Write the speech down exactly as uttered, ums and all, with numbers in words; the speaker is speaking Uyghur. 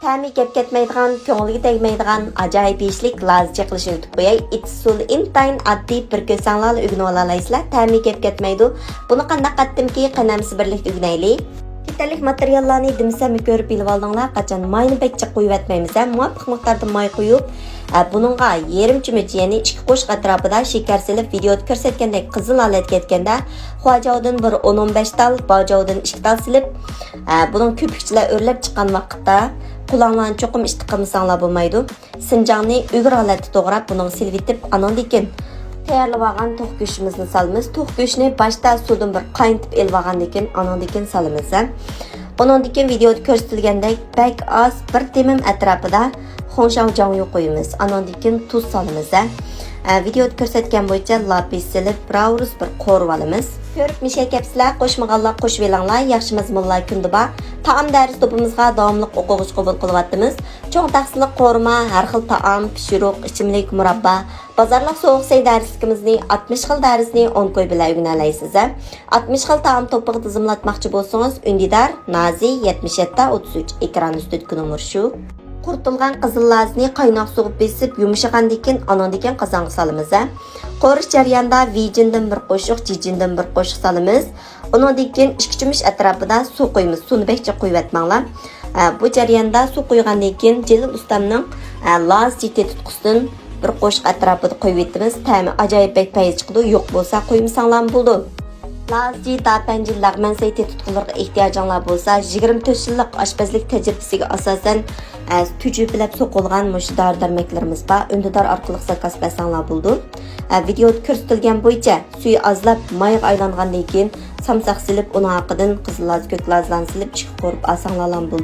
تەمى گەپ كەتمەيدىغان، كۆڭۈلگە تەگمەيدىغان ئاجايىپ يېيىشلىك لازا چېقىلىشىنى ئېيتىپ قوياي. ئۇسۇلى ئىنتايىن ئاددىي، بىر كۆرسەڭلارلا ئۆگىنىۋالالايسىلەر. تەمى گەپ كەتمەيدۇ. بۇنى قانداق قاتتىمكى؟ قېنى ئەمىسە بىرلىكتە ئۆگىنەيلى. كېتەرلىك ماتېرىياللارنى دېمىسەممۇ كۆرۈپ ئېلىۋالدىڭلار. قاچان ماينى بەك جىق قۇيۇۋەتمەيمىز ھە، مۇۋاپىق مىقداردا ماي قۇيۇپ، ئە، بۇنىڭغا يېرىم چۆمۈچ، يەنى ئىككى قوشۇق ئەتراپىدا شېكەر سېلىپ، ۋىدېئودا كۆرسەتكەندەك قىزىل ھالەتكە يەتكەندە، خۇاجاۋدىن بىر ئون، ئون بەش تال، باجاۋدىن ئىككى تال سېلىپ، ئە، بۇنىڭ كۆپۈكچىلەر ئۆرلەپ چىققان ۋاقىتتا قولۇڭلارنى چوقۇم ئىتتىك قىلمىساڭلار بولمايدۇ. سىنجاڭنى ئۆگۈر ھالەتتە توغراپ، بۇنىڭغا سېلىۋېتىپ، ئانىڭدىن كېيىن تەييارلىۋالغان توخۇ گۆشىمىزنى سالىمىز. توخۇ گۆشىنى باشتا سۇدىن بىر قاينىتىپ ئېلىۋالغاندىن كېيىن، ئانىڭدىن كېيىن سالىمىز ھە. ئۇنىڭدىن كېيىن ۋىدېئودا كۆرسىتىلگەندەك بەك ئاز، بىر تېمىم ئەتراپىدا خۇڭشاۋجاڭيۇ قويىمىز. ئانىڭدىن كېيىن تۇز سالىمىز ھە. ئە، ۋىدېئودا كۆرسەتكەن بويىچە لاپىس سېلىپ، راۋۇرۇس بىر قورۇۋالىمىز. كۆرۈپ مىشەي كەپسىلەر، قوشمىغانلار قوشۇۋېلىڭلار، ياخشى مەزمۇنلار كۈندە بار. تائام دەرس توپىمىزغا داۋاملىق ئوقۇغۇچى قوبۇل قىلىۋاتىمىز. چوڭ تەخسىلىك قورۇما، ھەر خىل تائام، پىشۇرۇق، ئىچىملىك، مۇراببا، بازارلىق سوغۇق سەي دەرسلىكىمىزنى، ئاتمىش خىل دەرسنى ئون كوي بىلەن ئۆگىنەلەيسىز ھە. ئاتمىش خىل تائام توپىغا تىزىملاتماقچى بولسىڭىز، ئۈندىدار، نازى، يەتمىش يەتتە ئوتتۇز ئۈچ، ئېكران ئۈستىدىكى نومۇر شۇ. قۇرۇتۇلغان قىزىل لازىنى قايناق سۇغا بېسىپ يۇمشىغاندىن كېيىن، ئانىڭدىن كېيىن قازانغا سالىمىز ھە. قورۇش جەريانىدا ۋىجىندىن بىر قوشۇق، جىجىندىن بىر قوشۇق سالىمىز. ئۇنىڭدىن كېيىن ئىككى چۆمۈچ ئەتراپىدا سۇ قۇيىمىز. سۇنى بەك جىق قۇيۇۋەتمەڭلار. ئە، بۇ جەرياندا سۇ قۇيغاندىن كېيىن جېلىل ئۇستامنىڭ، ئە، لازا جىتى تۇتقۇسىدىن بىر قوشۇق ئەتراپىدا قويۇۋېتىمىز. تەمى ئاجايىپ بەك پەيز چىقىدۇ. يوق بولسا قويمىساڭلارمۇ بولىدۇ. لازا جى داپەنجى لەغمەن سەي تېتىتقۇلىرىغا ئېھتىياجىڭلار بولسا، يىگىرمە تۆت يىللىق ئاشپەزلىك تەجرىبىسىگە ئاساسەن، ئە، تۈجۈپىلەپ سوقۇلغان مۇشۇ دارى دەرمەكلىرىمىز بار. ئۈندىدار ئارقىلىق زاكاز بەرسەڭلار بولىدۇ. ئە، ۋىدېئودا كۆرسىتىلگەن بويىچە سۈيى ئازلاپ، مايغا ئايلانغاندىن كېيىن سامساق سېلىپ، ئۇنىڭ ھاقىدىن قىزىل لازا، كۆك لازىلارنى سېلىپ، ئىككى قورۇپ ئالساڭلارلا بولىدۇ.